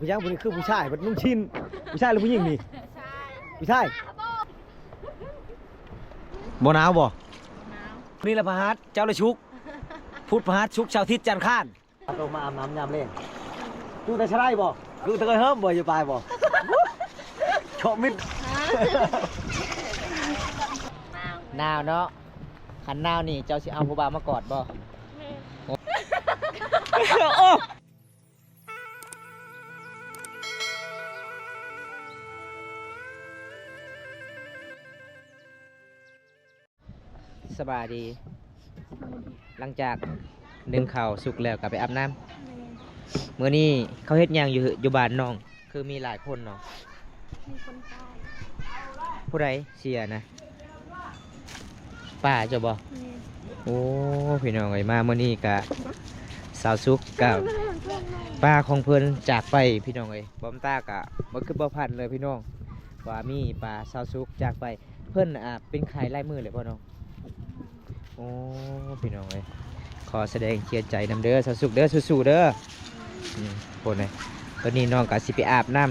ຜູ້ຫຍັງຜູ້ນີ້ຄືຜູ້ຊາຍ ເພິ່ນນຸ່ງຊິນ. ຜູ້ຊາຍຫຼືຜູ້ຍິງນີ້? ຜູ້ຊາຍ. ບໍ່ໜາວບໍ່? ນີ້ລະພະຫັດ ເຈົ້າລະສຸກ ພຸດພະຫັດ ສຸກ ເສົາ ອາທິດ ຈັນ ຄານ. ເອົາໂຕມາອາບນ້ຳຍາມແລງ. ຢູ່ແຕ່ຊະໄລບໍ່? ຢູ່ແຕ່ເຮີມບໍ່? ຢູ່ປາຍບໍ່? ເຈາະມິດ. ໜາວເນາະ. ຄັນໜາວນີ້ເຈົ້າຊິເອົາຜູ້ບ່າວມາກອດບໍ່? ແມ່ນ. ໂອ້. ສະບາຍດີ. ຫຼັງຈາກໜຶ້ງເຂົ້າສຸກແລ້ວກໍໄປອາບນ້ຳ. ແມ່ນ. ມື້ນີ້ເຂົາເຮັດຫຍັງຢູ່ ຢູ່ບ້ານນ້ອງ? ຄືມີຫຼາຍຄົນເນາະ. ມີຄົນຕາຍ. ຜູ້ໃດເສຍນະ? ປ້າເຈົ້າບໍ່? ແມ່ນ. ໂອ້ ພີ່ນ້ອງເອີຍ ມາມື້ນີ້ກະ ສາວສຸກກັບປ້າຂອງເພິ່ນຈາກໄປ ພີ່ນ້ອງເອີຍ. ບອມຕາກະບໍ່ຄິດບໍ່ຝັນເລີຍ ພີ່ນ້ອງ ວ່າມີປ້າສາວສຸກຈາກໄປ. ເພິ່ນ ອ່າ ເປັນໄຂ້ຫຼາຍມື້ແລ້ວບໍ່ນ້ອງ? ໂອ້ ພີ່ນ້ອງເອີຍ ຂໍສະແດງເສຍໃຈນຳເດີ ສາວສຸກເດີ ສູ້ໆເດີ. ອືມ ໂພດເລີຍ ຕອນນີ້ນ້ອງກໍຊິໄປອາບນ້ຳ.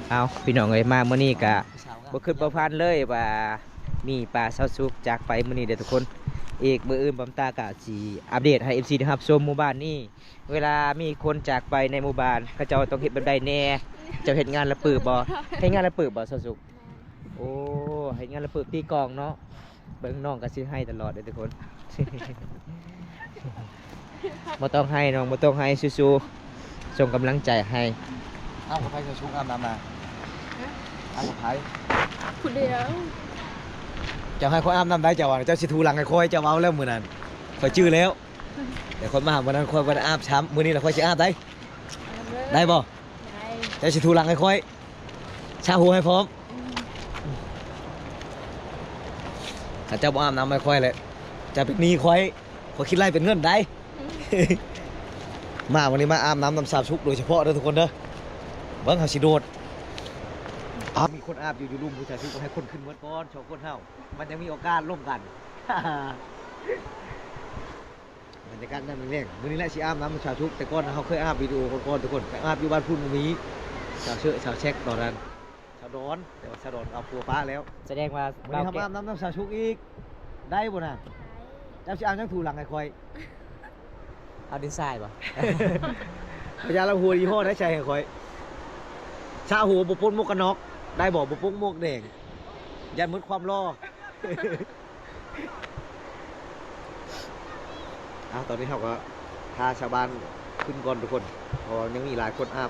ເອົາ ພີ່ນ້ອງເອີຍ ມາມື້ນີ້ກໍບໍ່ຄິດບໍ່ຝັນເລີຍວ່າມີປ້າສາວສຸກຈາກໄປມື້ນີ້ເດີທຸກຄົນ. ອີກມື້ອື່ນບອມຕາກໍຊິອັບເດດໃຫ້ເອັຟຊີໄດ້ຮັບຊົມ. ໝູ່ບ້ານນີ້ ເວລາມີຄົນຈາກໄປໃນໝູ່ບ້ານ ເຂົາເຈົ້າຕ້ອງເຮັດແບບໃດແດ່? ເຈົ້າເຮັດງານລະປຶບບໍ່? ເຮັດງານລະປຶບບໍ່ ສາວສຸກ? ໂອ້ ເຮັດງານລະປຶບ ຕີກອງເນາະ. ເບິ່ງ ນ້ອງກໍຊິໄຫ້ຕະຫຼອດເດ້ທຸກຄົນ. ບໍ່ຕ້ອງໄຫ້ນ້ອງ ບໍ່ຕ້ອງໄຫ້ ສູ້ໆ ສົ່ງກຳລັງໃຈໃຫ້. ອ້າວ ກັບໃຜ ສາວສຸກອາບນ້ຳນະ? ຮະ? ອ້າວ ກັບໃຜ? ຜູ້ດຽວ. ເຈົ້າໃຫ້ຂ້ອຍອາບນ້ຳໄດ້ ເຈົ້າວ່າ ເຈົ້າຊິຖູຫຼັງໃຫ້ຂ້ອຍ ເຈົ້າເວົ້າແລ້ວມື້ນັ້ນ ຂ້ອຍຈື່ແລ້ວ. ແຕ່ຂ້ອຍມາມື້ນັ້ນ ຂ້ອຍບໍ່ໄດ້ອາບຊ້ຳ ມື້ນີ້ລະຂ້ອຍຊິອາບໄດ້. ອາບເລີຍ. ໄດ້ບໍ່? ໄດ້. ເຈົ້າຊິຖູຫຼັງໃຫ້ຂ້ອຍ ຊະຫົວໃຫ້ພ້ອມ. ອືມ. ຖ້າເຈົ້າບໍ່ອາບນ້ຳໃຫ້ຂ້ອຍແຫຼະ ເຈົ້າເປັນໜີ້ຂ້ອຍ ຂ້ອຍຄິດໄລ່ເປັນເງິນໄດ໋. ອືມ. ມາມື້ນີ້ມາອາບນ້ຳນຳສາວສຸກໂດຍສະເພາະເດີທຸກຄົນເດີ. ເບິ່ງ ເຮົາຊິໂດດ. ອ້າວ ມີຄົນອາບຢູ່ ຢູ່ລຸ່ມ ຜູ້ຊາຍສຸກ ໃຫ້ຄົນຂຶ້ນໝົດກ່ອນ ສອງຄົນເຮົາ ມັນຍັງມີໂອກາດລົມກັນ. ບັນຍາກາດຍາມແລງໆ ມື້ນີ້ແຫຼະຊິອາບນ້ຳສາວສຸກ. ແຕ່ກ່ອນເຮົາເຄີຍອາບວິດີໂອກ່ອນໆ ທຸກຄົນ ໄປອາບຢູ່ບ້ານພຸ້ນບໍ່ມີ ສາວເຊີ ສາວແຊັກ ຕອນນັ້ນ ສາວດອນ ແຕ່ວ່າສາວດອນເອົາຜົວປະແລ້ວ. ສະແດງວ່າມື້ນີ້ເຮົາມາອາບນ້ຳນຳສາວສຸກອີກ ໄດ້ບໍ່ນະ? ໄດ້. ເຈົ້າຊິເອົາຫຍັງຖູຫຼັງໃຫ້ຂ້ອຍ? ເອົາດິນຊາຍບໍ່? ພະຍາລາວຫົວຍີ່ຫໍ້ໃດໃສ່ໃຫ້ຂ້ອຍ ຊະຫົວບໍ່ປົກໝວກກັນນັອກ ໄດ້ບໍ່? ບໍ່ປົກໝວກແດງ ຢ້ານໝົດຄວາມຫຼໍ່. ເອົາ ຕອນນີ້ເຮົາກໍຖ້າຊາວບ້ານຂຶ້ນກ່ອນທຸກຄົນ ເພາະວ່າຍັງມີຫຼາຍຄົນອາບ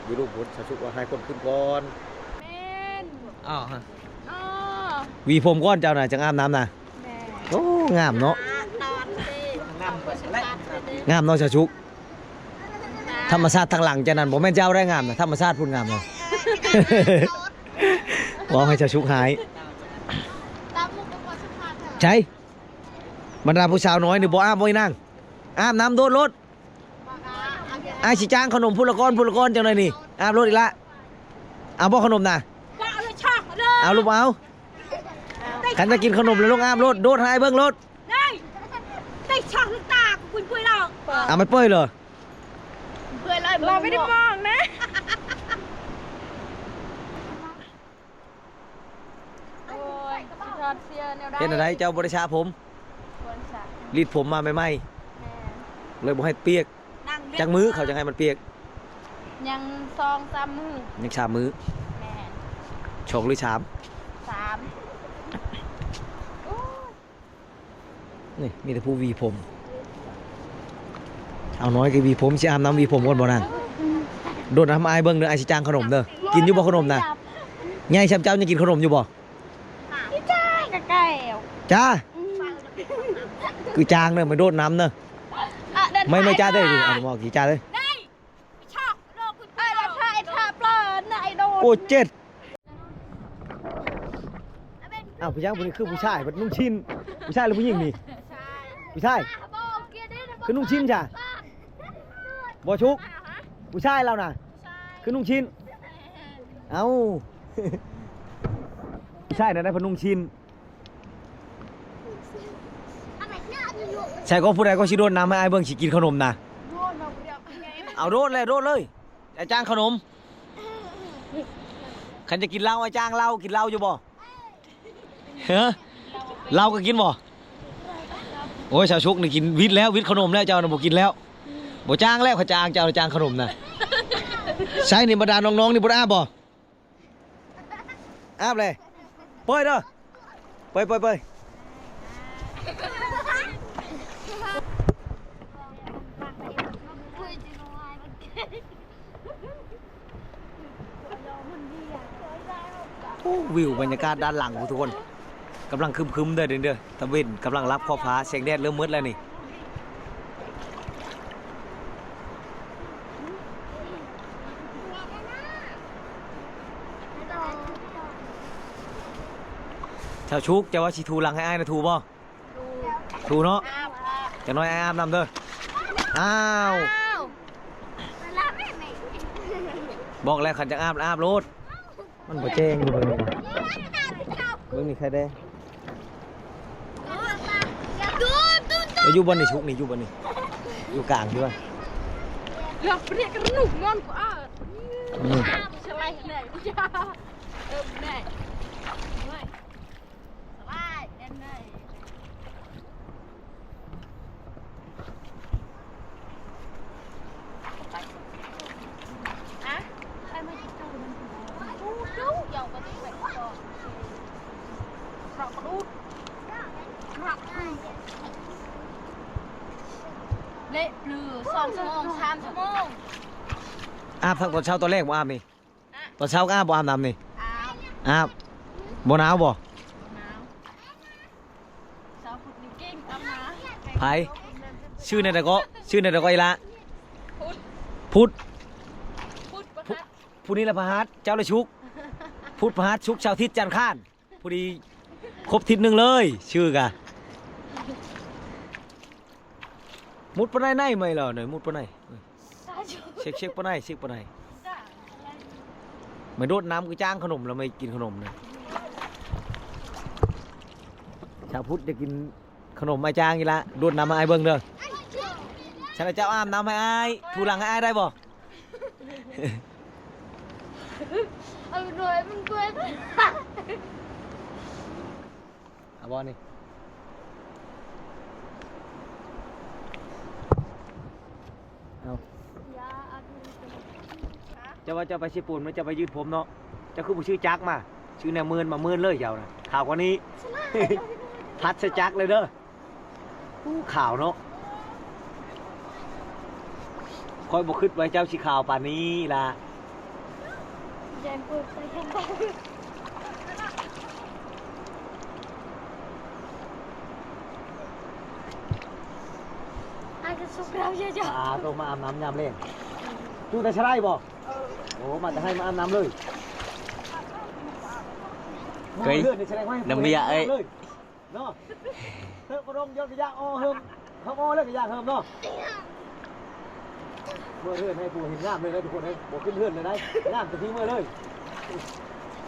ຢູ່ລຸ່ມພຸ້ນ. ສາວສຸກວ່າໃຫ້ຄົນຂຶ້ນກ່ອນ. ແມ່ນ. ອ້າວ ຫະ ອໍ ຫວີຜົມກ່ອນເຈົ້ານະ ຈັ່ງອາບນ້ຳນະ. ແມ່ນ. ໂອ້ ງາມເນາະ. ງາມເນາະສາວສຸກ. ທຳມະຊາດທາງຫຼັງເຈົ້ານັ້ນ ບໍ່ແມ່ນເຈົ້າໄດ້ງາມນະ ທຳມະຊາດພຸ້ນງາມນະ. ເວົ້າໃຫ້ສາວສຸກຫາຍ. ໃສ ບັນດາຜູ້ສາວນ້ອຍນີ້ ບໍ່ອາບບໍ່ອີນາງ? ອາບນ້ຳໂດດໂລດ. ອ້າຍຊິຈ້າງຂະໜົມພຸ້ນລະກ້ອນ ພຸ້ນລະກ້ອນ ຈັ່ງໃດນີ້ ອາບໂລດອີກລະ. ເອົາບໍ່ຂະໜົມນະ? ເອົາລູກເອົາ. ຄັນຈະກິນຂະໜົມແລ້ວ ລົງອາບໂລດ ໂດດໃຫ້ອ້າຍເບິ່ງໂລດ. ເອົາມັນເປີຍເລີຍ. ເຮົາບໍ່ໄດ້ມອງນະ. ໂອ້ຍ ຊິຖອດເສຍແນວໃດ? ເຮັດແນວໃດ ເຈົ້າບໍ່ໄດ້ສະຜົມ? ບໍ່ໄດ້ສະ. ລີດຜົມມາໃໝ່ໆ. ແມ່ນ. ເລີຍບໍ່ໃຫ້ປຽກ. ຈັກມື້ເຂົາຈັ່ງໃຫ້ມັນປຽກ? ຍັງສອງສາມມື້. ຍັງສາມມື້. ແມ່ນ. ສອງຫຼືສາມ? ສາມ. ໂອ້ຍ. ນີ້ມີແຕ່ຜູ້ຫວີຜົມ. ເອົາ ນ້ອຍກໍຫວີຜົມ ຊິອາບນ້ຳຫວີຜົມກ່ອນບໍ່ນາງ? ໂດດນ້ຳອ້າຍເບິ່ງເດີ ອ້າຍຊິຈ້າງຂະໜົມເດີ. ກິນຢູ່ບໍ່ຂະໜົມນະ? ໃຫຍ່ຊ່ຳເຈົ້າຍັງກິນຂະໜົມຢູ່ບໍ່? ຈ້າ ຄືຈ້າງເດີ ມາໂດດນ້ຳເດີ. ໄມ່ ໄມ່ຈ້າເດີ ອັນນີ້ມອກຊິຈ້າເດີ. ໂອ້ ເຈັດ. ອ້າວ ຜູ້ຫຍັງຜູ້ນີ້ຄືຜູ້ຊາຍ ເພິ່ນນຸ່ງຊິນ. ຜູ້ຊາຍຫຼືຜູ້ຍິງນີ້? ຜູ້ຊາຍ. ຄືນຸ່ງຊິນຊະ? ບໍ່ ຊຸກ ຜູ້ຊາຍລາວນະ ຄືນຸ່ງຊິນ. ເອົ້າ ຜູ້ຊາຍນັ້ນນະ ເພິ່ນນຸ່ງຊິນ. ໃສ່ກໍຜູ້ໃດກໍຊິໂດດນ້ຳໃຫ້ອ້າຍເບິ່ງ ຊິກິນຂະໜົມນະ. ເອົາ ໂດດແຫຼະ ໂດດເລີຍ. ອ້າຍຈ້າງເຂົ້າໜົມ. ຄັນຈະກິນເຫຼົ້າ ອ້າຍຈ້າງເຫຼົ້າ ກິນເຫຼົ້າຢູ່ບໍ່? ຮະ? ເຫຼົ້າກໍກິນບໍ່? ໂອ້ຍ ຊາວຊຸກນີ້ກິນ ວິດແລ້ວ ວິດເຂົ້າໜົມແລ້ວ ເຈົ້ານະບໍ່ກິນແລ້ວ ບໍ່ຈ້າງແລ້ວ ຂ້ອຍຈ້າງເຈົ້ານະ ຈ້າງເຂົ້າໜົມນະ. ໃສນີ້ ບັນດານ້ອງໆນີ້ບໍ່ໄດ້ອາບບໍ່? ອາບເລີຍ. ເປີດເດີ ເປີດ ເປີດ ເປີດ. ໂອ້ ວິວບັນຍາກາດດ້ານຫຼັງພຸ້ນທຸກຄົນ ກຳລັງຄຶມໆເດີ ເດີ ຕາເວັນກຳລັງລັບຂອບຟ້າ ແສງແດດເລີ່ມໝົດແລ້ວນີ້. ຊາວຊຸກ ເຈົ້າວ່າຊິຖູຫຼັງໃຫ້ອ້າຍນະ ຖູບໍ່? ຖູເນາະ ຈັກໜ້ອຍອ້າຍອາບນ້ຳເດີ. ອ້າວ ບອກແລ້ວ ຄັນຈະອາບ ອາບໂລດ. ມັນບໍ່ແຈ້ງຢູ່ເບິ່ງນີ້ ເບິ່ງນີ້ໃຄແດ່. ແລ້ວຢູ່ບ່ອນນີ້ ຊຸກນີ້ ຢູ່ບ່ອນນີ້ ຢູ່ກາງຢູ່ວ່າ ເລະປຶ ສອງຊົ່ວໂມງ ສາມຊົ່ວໂມງ. ອາບທັງຕອນເຊົ້າຕອນແລງບໍ່ອາບນີ້? ຕອນເຊົ້າກໍອາບບໍ່ ອາບນ້ຳນີ້? ອາບ. ອາບ. ບໍ່ໜາວບໍ່? ບໍ່ໜາວ. ຊາວພຸດນີ້ເກັ່ງອາບນ້ຳ. ໃຜ? ຊື່ແນວໃດເກາະ? ຊື່ແນວໃດເກາະອີ່ຫຼ້າ? ພຸດ. ພຸດ. ພຸດ ພະຫັດ. ຜູ້ນີ້ລະພະຫັດ ເຈົ້າລະສຸກ. ພຸດ ພະຫັດ ສຸກ ເສົາ ອາທິດ ຈັນ ຄານ. ພໍດີຄົບທິດໜຶ່ງເລີຍ ຊື່ກະ ມຸດປານໃດໄນ ໄມລາວ ມຸດປານໃດ. ເຊັກ ເຊັກປານໃດ ເຊັກປານໃດ. ມາໂດດນ້ຳຄືຈ້າງຂະໜົມລະ ມາກິນຂະໜົມນະ. ຊາວພຸດຢາກກິນຂະໜົມອ້າຍຈ້າງນີ້ລະ ໂດດນ້ຳໃຫ້ອ້າຍເບິ່ງເດີ. ຊັ້ນລະເຈົ້າອາບນ້ຳໃຫ້ອ້າຍ ຖູຫຼັງໃຫ້ອ້າຍໄດ້ບໍ່? ເອົາໜ່ວຍມັນເປີດ ເອົາບໍ່ນີ້ ເອົາ. ເຈົ້າວ່າເຈົ້າໄປເຊໂປນ ເຈົ້າໄປຍືດຜົມເນາະ ເຈົ້າຄືບໍ່ຊື້ຈັກມາ? ຊື້ແນວເມີນມາເມີນເລີຍ ເຈົ້ານະ ຂາວກວ່ານີ້ ພັດໃສ່ຈັກເລີຍເດີ. ໂອ້ ຂາວເນາະ ຂ້ອຍບໍ່ຄິດວ່າເຈົ້າຊິຂາວປານນີ້ລະ. ອາ ໂຕມາອາບນ້ຳຍາມແລງ ຢູ່ແຕ່ຊະໄລບໍ່? ໂອ້ ມາແຕ່ໄຮ່ມາອາບນ້ຳເລີຍ. ເອີຍ ນ້ຳເມຍເອີຍ ເນາະ ເທີກະດົງຢອດກະຢາກ ອໍ ເຫິມ ເຮົາອໍແລ້ວກະຢາກເຫິມເນາະ. ເມື່ອເຮືອນໃຫ້ຜູ້ເຫັນງາມເລີຍນະທຸກຄົນເອີຍ ບໍ່ຂຶ້ນເຮືອນເລີຍໄດ໋ ງາມແຕ່ທີ່ເມື່ອເລີຍ.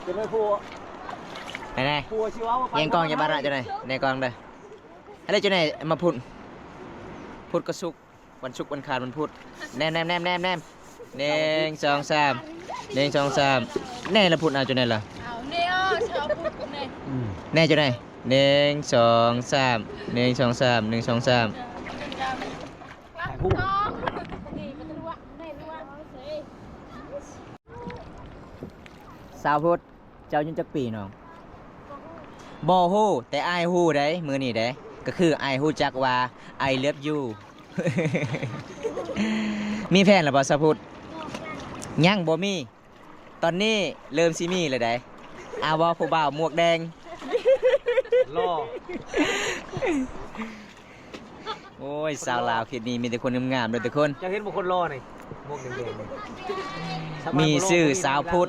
ເປັນໄດ້ຜູ້ ໄປແນ່ ຜູ້ຊິເວົ້າ ແຍ່ງກ້ອງຢ່າບາດະ ເຈົ້ານາຍ ແນ່ກ້ອງເດີ. ອັນນີ້ເຈົ້ານາຍມາພຸດ ພຸດກະສຸກ ວັນສຸກ ວັນຄານ ວັນພຸດ ແນມໆໆໆ ໜຶ່ງ ສອງ ສາມ ໜຶ່ງ ສອງ ສາມ ແນ່ລະພຸດ ເອົາ ເຈົ້າແນ່ລະ ເອົາແນ່ ເອົາຊາວພຸດແນ່ ອືມ ແນ່ເຈົ້າແນ່ ໜຶ່ງ ສອງ ສາມ ໜຶ່ງ ສອງ ສາມ ໜຶ່ງ ສອງ ສາມ ເອີ ເປັນການ ຖ່າຍຮູບ ຊາວພຸດ ເຈົ້າອາຍຸຈັກປີນ້ອງ? ບໍ່ຮູ້ ແຕ່ອ້າຍຮູ້ໃດ໋ ມື້ນີ້ໃດ໋ ກໍຄືອ້າຍຮູ້ຈັກວ່າ I love you. ມີແຟນແລ້ວບໍ່ສາວພຸດ? ຍັງບໍ່ມີ ຕອນນີ້ເລີ່ມຊິມີແລ້ວໃດ໋. ອາ ເວົ້າຜູ້ບ່າວໝວກແດງ ຫຼໍ່. ໂອ້ຍ ສາວລາວເຂດນີ້ມີແຕ່ຄົນງາມໆເດີທຸກຄົນ. ເຈົ້າເຫັນບໍ່ຄົນຫຼໍ່ນີ້ ໝວກແດງໆນີ້ ມີຊື່ສາວພຸດ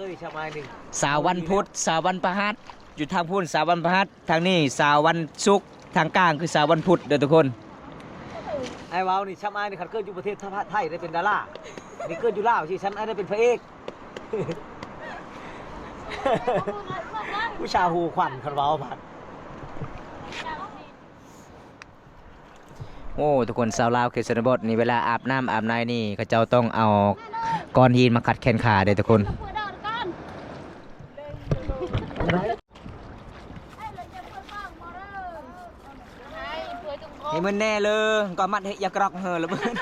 ສາວວັນພຸດ ສາວວັນພະຫັດ ຢູ່ທາງພຸ້ນສາວວັນພະຫັດ ທາງນີ້ສາວວັນສຸກ ທາງກາງຄືສາວວັນພຸດເດີທຸກຄົນ. ອ້າຍເວົ້ານີ້ ຊ້ຳອ້າຍນີ້ ຄັນເກີດຢູ່ປະເທດໄທໄດ້ເປັນດາລາ ນີ້ເກີດຢູ່ລາວຊີ້ ຊັ້ນອ້າຍໄດ້ເປັນພະເອກ ຜູ້ສາວຫູຂວັນ ຄັນເວົ້າບັດ. ໂອ້ ທຸກຄົນ ຊາວລາວເຂດຊົນນະບົດນີ້ ເວລາອາບນ້ຳອາບໃນນີ້ ເຂົາເຈົ້າຕ້ອງເອົາ ກ້ອນຫີນມາຂັດແຂນຂາເດ້ທຸກຄົນ. ໃຫ້ມັນແນ່ເລີຍ ກໍມັດໃຫ້ຢາກຣອກເຮີລະເບີດ.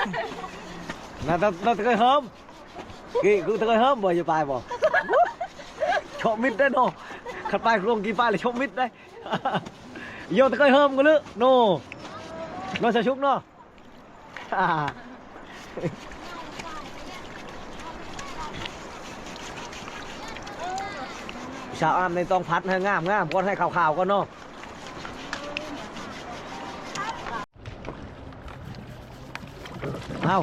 ນະ ຕະ ຕະເຄີຍເຮີມ ກີ້ ຄືຕະເຄີຍເຮີມບໍ່ ຢູ່ປາຍບໍ່? ເຊາະມິດໄດ້ເນາະ ຄັນປາຍລົງກີ້ປາຍລະເຊາະມິດໄດ້. ໂຍ ຕະເຄີຍເຮີມກໍເລີຍໂນ ເນາະ ສາວຊຸກເນາະ. ສາວອາມໃນຕ້ອງພັດໃຫ້ງາມໆ ກ່ອນ ໃຫ້ຂາວໆ ກ່ອນເນາະ. ເອົ້າ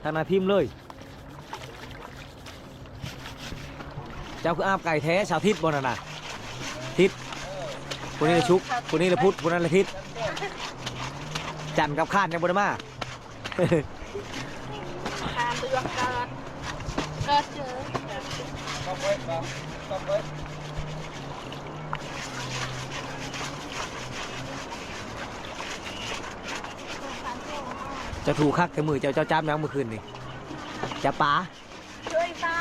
ທາງໜ້າທິ່ມເລີຍ. ເຈົ້າຄືອາບໄກແທ້ ສາວທິດບໍ່ນັ້ນນະ? ທິດ ຜູ້ນີ້ລະສຸກ ຜູ້ນີ້ລະພຸດ ຜູ້ນັ້ນລະທິດ. ຈັນກັບຄານຍັງບໍ່ໄດ້ມາ. ຄານເດືອນເກີດ ເກີດເຈີ ເຈົ້າຖືຄັກແຕ່ມື້ ເຈົ້າ ເຈົ້າຈັບຫຍັງມື້ຄືນນີ້? ຈັບປາ ຊ່ວຍປາ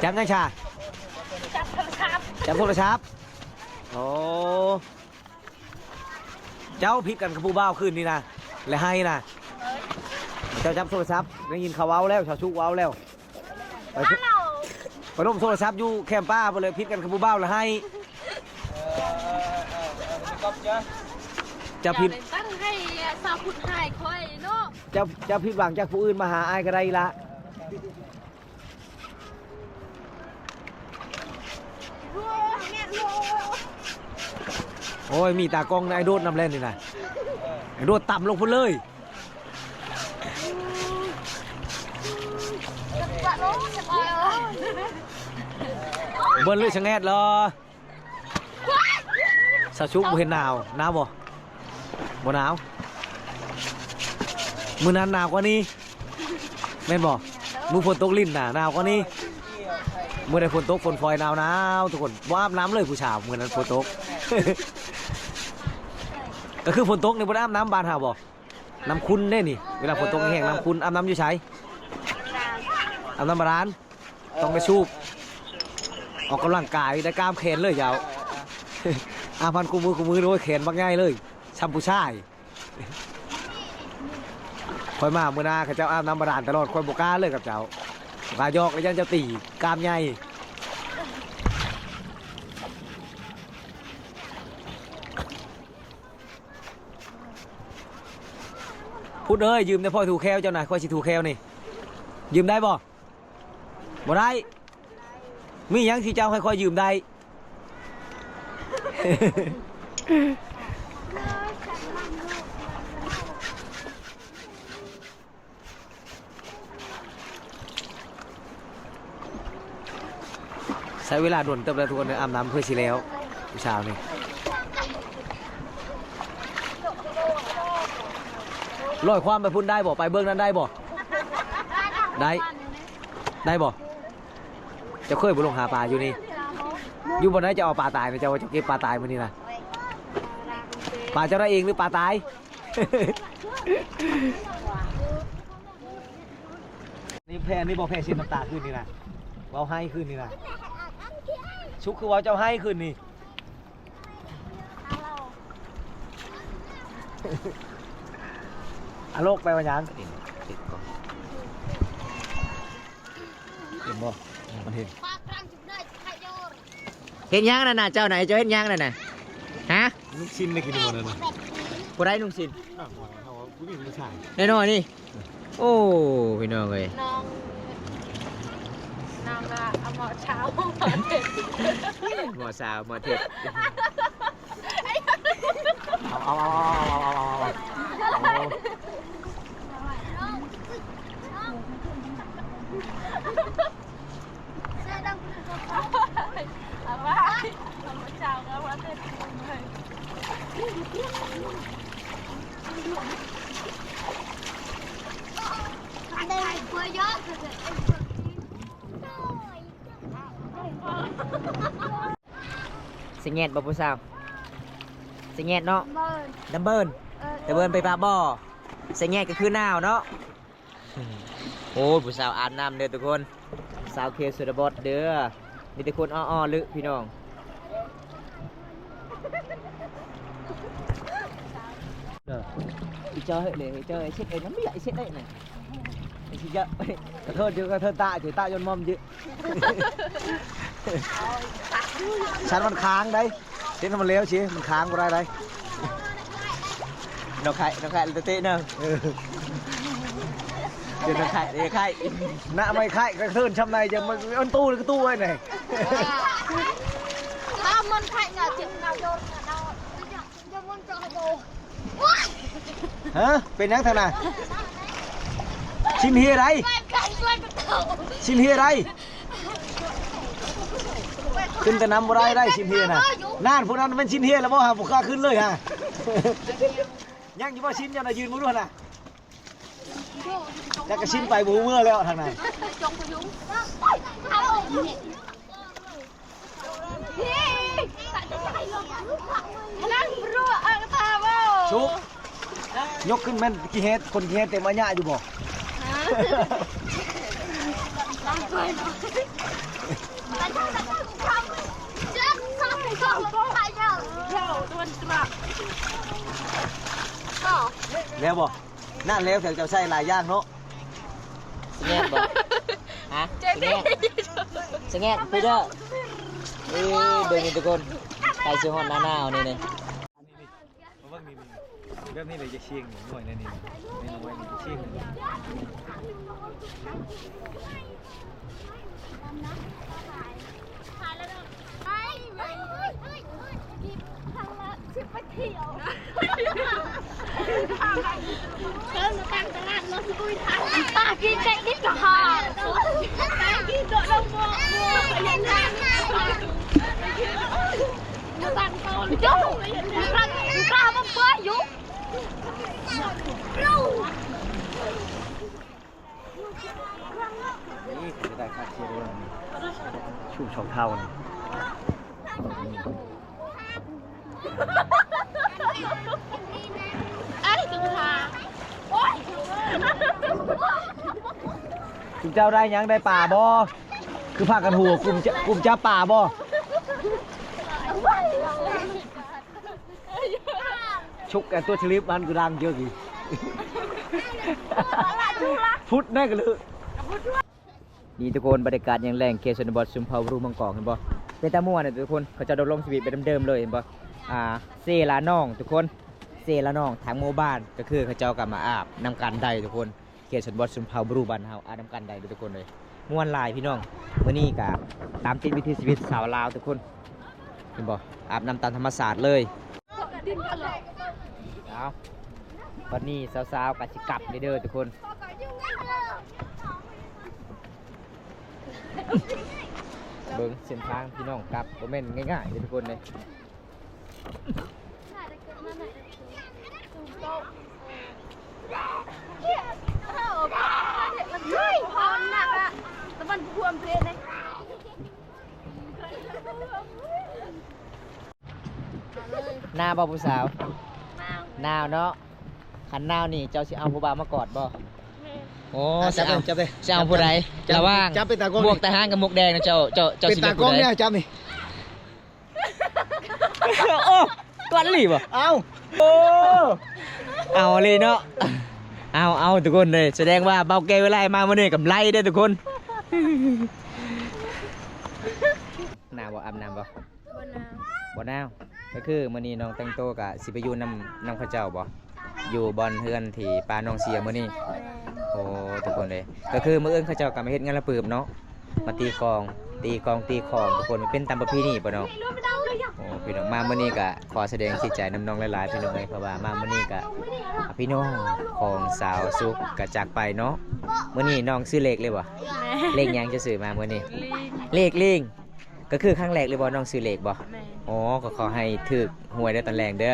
ຈັບຫຍັງຊະ? ຈັບໂທລະສັບ ຈັບໂທລະສັບ. ໂອ້ ເຈົ້າຜິດກັນກັບຜູ້ບ່າວຄືນນີ້ນະ ແລະໄຫ້ນະ. ເຈົ້າຈັບໂທລະສັບ ໄດ້ຍິນເຂົາເວົ້າແລ້ວ ຊາວຊຸກເວົ້າແລ້ວ. ໄປ ໄປລົມໂທລະສັບຢູ່ແຄມປ່າພຸ້ນແຫຼະ ຜິດກັນກັບຜູ້ບ່າວລະໄຫ້. ເຈົ້າຜິດ ຢ່າໄປຕັ້ງໃຫ້ຊາວພຸດໃຫ້ຂ້ອຍເນາະ. ເຈົ້າ ເຈົ້າຜິດຫວັງຈາກຜູ້ອື່ນມາຫາອ້າຍກໍໄດ້ລະ. ໂອ້ຍ ມີຕາກ້ອງນາຍໂດດນຳແລ້ວນີ້ນະ ໂດດຕ່ຳລົງພຸ້ນເລີຍ. ເບິ່ງເລີຍສະແງດເລີຍ. ສາວຊຸກບໍ່ເຫັນໜາວ ໜາວບໍ່? ບໍ່ໜາວ. ມື້ນັ້ນໜາວກວ່ານີ້ ແມ່ນບໍ່? ມື້ຝົນຕົກລິນນະ ໜາວກວ່ານີ້. ມື້ໃດຝົນຕົກຝົນຝອຍໜາວໆ ທຸກຄົນ ບໍ່ອາບນ້ຳເລີຍຜູ້ສາວ ມື້ນັ້ນຝົນຕົກ. ກໍຄືຝົນຕົກນີ້ບໍ່ໄດ້ອາບນ້ຳບ້ານເຮົາບໍ່? ນ້ຳຂຸ່ນເດ້ນີ້ ເວລາຝົນຕົກແຫ້ງໆ ນ້ຳຂຸ່ນ. ອາບນ້ຳຢູ່ໃສ? ອາບນ້ຳບາດານ. ຕ້ອງໄດ້ສູບ ອອກກຳລັງກາຍ ໄດ້ກ້າມແຂນເລີຍເຈົ້າ. ອາບພັນຄູ່ມື້ຄູ່ມື້ ໂອ້ຍ ແຂນບັກໃຫຍ່ເລີຍ ຊ່ຳຜູ້ຊາຍ. ຂ້ອຍມາມື້ໜ້າ ເຂົາເຈົ້າອາບນ້ຳບາດານຕະຫຼອດ ຂ້ອຍບໍ່ກ້າເລີຍກັບເຈົ້າ ບໍ່ກ້າຢອກ ແລ້ວຢ້ານເຈົ້າຕີ ກ້າມໃຫຍ່. ພຸດເອີຍ ຢືມແດ່ ພໍ່ຖູແຂ້ວເຈົ້ານະ ຂ້ອຍຊິຖູແຂ້ວນີ້ ຢືມໄດ້ບໍ່? ບໍ່ໄດ້. ມີຫຍັງທີ່ເຈົ້າໃຫ້ຂ້ອຍຢືມໄດ້? ໃຊ້ເວລາດົນເຕີບແລ້ວທຸກຄົນເອີຍ ອາບນ້ຳເພື່ອຊິແລ້ວ ຜູ້ສາວນີ້. ລອຍຄວາມໄປພຸ້ນໄດ້ບໍ່? ໄປເບິ່ງນັ້ນໄດ້ບໍ່? ໄດ້ ໄດ້ບໍ່? ເຈົ້າເຄີຍບໍ່ລົງຫາປາຢູ່ນີ້? ຢູ່ບ່ອນໃດເຈົ້າເອົາປາຕາຍນະ? ເຈົ້າວ່າເຈົ້າເກັບປາຕາຍມື້ນີ້ນະ? ປາເຈົ້າໄດ້ເອງຫຼືປາຕາຍ? ນີ້ແພນີ້ບໍ່ແພເຊັດນ້ຳຕາຄືນນີ້ນະ ເວົ້າໄຫ້ຄືນນີ້ນະ. ສຸກຄືເວົ້າເຈົ້າໄຫ້ຄືນນີ້. ອາໂລກແປວ່າຫຍັງ? ເຫັນບໍ່? ມັນເຫັນ. ເຮັດຫຍັງນັ້ນນະ ເຈົ້ານະ? ເຈົ້າເຮັດຫຍັງນັ້ນນະ? ຮະ? ລູກຊິ້ນໄດ້ກິນບໍ່ນັ້ນນະ? ຜູ້ໃດລູກຊິ້ນ? ນ້ອຍໆນີ້. ໂອ້ ພີ່ນ້ອງເອີຍ ນ້ອງ ນ້ອງລະເອົາໝໍ້ຊາວ ໝໍ້ເທດ ໝໍ້ຊາວ ໝໍ້ເທດ. ເອົາ ເອົາ ເອົາ ເອົາ ເອົາ ເອົາ ເອົາ ເອົາ ເອົາ ສະແງດບໍ່ຜູ້ສາວ? ສະແງດເນາະ ດຳເບີນ ດຳເບີນ ເອີ ດຳເບີນໄປປາບໍ່? ສະແງດກໍຄືໜາວເນາະ. ໂອ້ຍ ຜູ້ສາວອາບນ້ຳເດີທຸກຄົນ ສາວເຄຊົນນະບົດເດີ ມີແຕ່ຄົນອ້ອໆເລີຍພີ່ນ້ອງ. ເອີ ອີເຈົ້າເຮັດເລີຍ ອີເຈົ້າເຮັດເລີຍ ມັນບໍ່ຢາກເຮັດໄດ້ນະ ອີເຈົ້າ ຂໍໂທດຢູ່ ຂໍໂທດຕາຢູ່ ຕາຢອນມອມຢູ່ ຊັ້ນມັນຄ້າງໄດ໋ ເຮັດໃຫ້ມັນແລ້ວຊິ ມັນຄ້າງບໍ່ໄດ້ໄດ໋. ນ້ອງໄຂ່ ນ້ອງໄຂ່ເຕະເນາະ ເອີ ເປັນນ້ອງໄຂ່ເດ້ໄຂ່ ນະໄມ້ໄຂ່ກະເທີນຊ່ຳໃດ ຈະມັນຕູ້ກະຕູ້ໄວ້ນີ້ ຕາມັນໄຂ່ເນາະ ຈິງເນາະ ຮະ ເປັນຫຍັງທາງນັ້ນ ຊິນເຮໃດ໋ ຊິນເຮໃດ໋ ຂຶ້ນແຕ່ນ້ຳບໍ່ໄດ້ໄດ໋ ຊິນເຮນະ ນັ້ນ ຜູ້ນັ້ນແມ່ນຊິນເຮແລ້ວບໍ່ຫາ ບໍ່ກ້າຂຶ້ນເລີຍຫາ ຍັງຢູ່ບໍ່ຊິນ ເຈົ້ານະ ຢືນເບິ່ງດູຫັ້ນນະ ຈັກກະຊິນໄປບໍ່ຮູ້ເມືອແລ້ວທາງນັ້ນ. ຊຸກ ຍົກຂຶ້ນແມ່ນຂີ້ເຫດ ຄົນຂີ້ເຫດເຕັມອາຍະຢູ່ບໍ່? ແລ້ວບໍ່? ນັ້ນແລ້ວ ເຈົ້າໃສ່ຫຼາຍຢ່າງເນາະ. ສະແງກບໍ່? ຮະ? ສະແງກ ສະແງກ ເອີ ເບິ່ງນີ້ທຸກຄົນ ໃກ້ຊິຮອດໜ້າໜາວນີ້ ນີ້ ມາເບິ່ງນີ້ ນີ້ ແບບນີ້ເລີຍ ຈະຊິງນີ້ ໜ່ວຍນີ້ ນີ້ ໜ່ວຍນີ້ ຊິງນີ້. ນີ້ຄືໄດ້ຄາດຄຽວເບິ່ງ ຊູສອງເທົ່ານີ້ ຊຸມເຈົ້າໄດ້ຫຍັງ ໄດ້ປາບໍ່? ຄືພາກັນຫົວ ກຸ່ມຈະ ກຸ່ມຈັບປາບໍ່? ຊຸກ ອັນຕົວສະລິບມັນກະດັງເຈີກີ້ ພຸດແນ່ກະເລີ. ນີ້ທຸກຄົນ ບັນຍາກາດຍາມແລງ ເຂດຊົນນະບົດຊຸມເຜົ່າບຣູມັງກອກ ເຫັນບໍ່? ເປັນຕາມ່ວນເດ້ທຸກຄົນ ເຂົາເຈົ້າດຳລົງຊີວິດແບບເດີມໆເລີຍ ເຫັນບໍ່? ອ່າ ເຊລະໜອງທຸກຄົນ ເຊລະໜອງ ທາງໝູ່ບ້ານ ກະຄືເຂົາເຈົ້າກະມາອາບນ້ຳກັນໄດ້ທຸກຄົນ. ເຂດຊົນນະບົດຊຸມເຜົ່າບຣູບ້ານເຮົາ ອາບນ້ຳກັນໄດ້ເດີທຸກຄົນເອີຍ ມ່ວນຫຼາຍພີ່ນ້ອງ. ມື້ນີ້ກະຕາມຕິດວິຖີຊີວິດຊາວລາວທຸກຄົນ ເຫັນບໍ່? ອາບນ້ຳຕາມທຳມະຊາດເລີຍ. ເອົາ ບັດນີ້ສາວໆກະຊິກັບເດີທຸກຄົນ ເບິ່ງເສັ້ນທາງພີ່ນ້ອງກັບ ບໍ່ແມ່ນງ່າຍໆເດີທຸກຄົນເອີຍ. ໜາວບໍ່ຜູ້ສາວ? ໜາວເນາະ. ຄັນໜາວນີ້ເຈົ້າຊິເອົາຜູ້ບ່າວມາກອດບໍ່? ແມ່ນ. ໂອ້ ອ່ະ ຊິເອົາ ຈັບເລີຍ ຈັບເລີຍ ຊິເອົາຜູ້ໃດ? ຈັບ ລະຫວ່າງ ຈັບເປັນຕາກ້ອງ ໝວກທະຫານກັບໝວກແດງນະ ເຈົ້າ ເຈົ້າ ເຈົ້າຊິເລືອກຜູ້ໃດ? ເປັນຕາກ້ອງແນ່ ຈັບນີ້. ໂອ້ ກອດອີ່ຫຼີບໍ່? ເອົາ ໂອ້ ເອົາອີ່ຫຼີເນາະ. ເອົາ ເອົາ ທຸກຄົນເດີ ສະແດງວ່າບ່າວແກ້ວເວລາມາມື້ນີ້ກຳໄລເດີທຸກຄົນ. ໜາວບໍ່? ອາບນ້ຳບໍ່? ບໍ່ໜາວ ບໍ່ໜາວ. ກະຄືມື້ນີ້ນ້ອງແຕ່ງໂຕກະຊິໄປຢູ່ນຳ ນຳເຂົາເຈົ້າບໍ່? ຢູ່ບ່ອນເຮືອນທີ່ປ້ານ້ອງເສຍມື້ນີ້. ແມ່ນ. ໂອ້ ທຸກຄົນເອີຍ ກະຄືມື້ອື່ນເຂົາເຈົ້າກະມາເຮັດງານລະປຶບເນາະ ມາຕີກອງ ຕີກອງຕີຂອງ ທຸກຄົນ ມັນເປັນຕາມປະເພນີບໍ່ເນາະ. ໂອ້ ພີ່ນ້ອງ ມາມື້ນີ້ກະຂໍສະແດງເສຍໃຈນຳນ້ອງຫຼາຍໆ ພີ່ນ້ອງເອີຍ ເພາະວ່າມາມື້ນີ້ກະ ພີ່ນ້ອງຂອງສາວສຸກກະຈາກໄປເນາະ. ມື້ນີ້ນ້ອງຊື້ເລກເລີຍບໍ່? ແມ່ນ. ເລກຫຍັງເຈົ້າຊື້ມາມື້ນີ້? ລີງ. ເລກລີງ. ກະຄືຄັ້ງແລກເລີຍບໍ່ ນ້ອງຊື້ເລກບໍ່? ແມ່ນ. ໂອ້ ກະຂໍໃຫ້ຖືກຫວຍເດີຕອນແລງເດີ.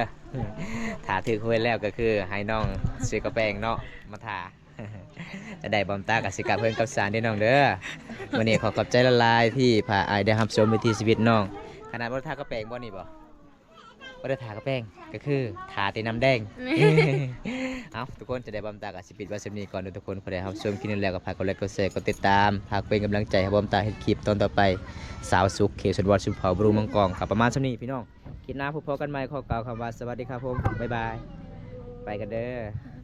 ຖ້າຖືກຫວຍແລ້ວກະຄືໃຫ້ນ້ອງຊື້ກະແປງເນາະ ມາຖ້າ. ໄດ້ບອມຕາກະຊິກັບເຮືອນກັບຊານເດີນ້ອງເດີ. ມື້ນີ້ຂໍຂອບໃຈຫຼາຍໆ ທີ່ພາອ້າຍໄດ້ຮັບຊົມວິຖີຊີວິດນ້ອງ. ຂະໜາດບໍ່ໄດ້ຖ້າກະແປງບໍ່ນີ້ບໍ່? ໄປ ບໍ່ໄດ້ຖ້າກະແປງ ກະຄືຖ້າແຕ່ນ້ຳແດງ. ເອົ້າ ທຸກຄົນ ຈັ່ງໃດ ບ່າວບຸນຕາກະຊິປິດໄວ້ສ່ຳນີ້ກ່ອນເດີທຸກຄົນ. ຜູ້ໃດຮັບຊົມຄລິບນີ້ແລ້ວກະຝາກກົດໄລ ກົດແຊ ກົດຕິດຕາມ ຝາກເປັນກຳລັງໃຈໃຫ້ບ່າວບຸນຕາເຮັດຄລິບຕອນຕໍ່ໄປ. ສາວສຸກ ເຂດຊົນນະບົດ ຊຸມເຜົ່າບຣູມັງກອງ ກະປະມານສ່ຳນີ້ພີ່ນ້ອງ. ຄລິບໜ້າພົບພໍ້ກັນໃໝ່ ຂໍກ່າວຄຳວ່າສະຫວັດດີຄັບຜົມ ບາຍບາຍ ໄປກັນເດີ.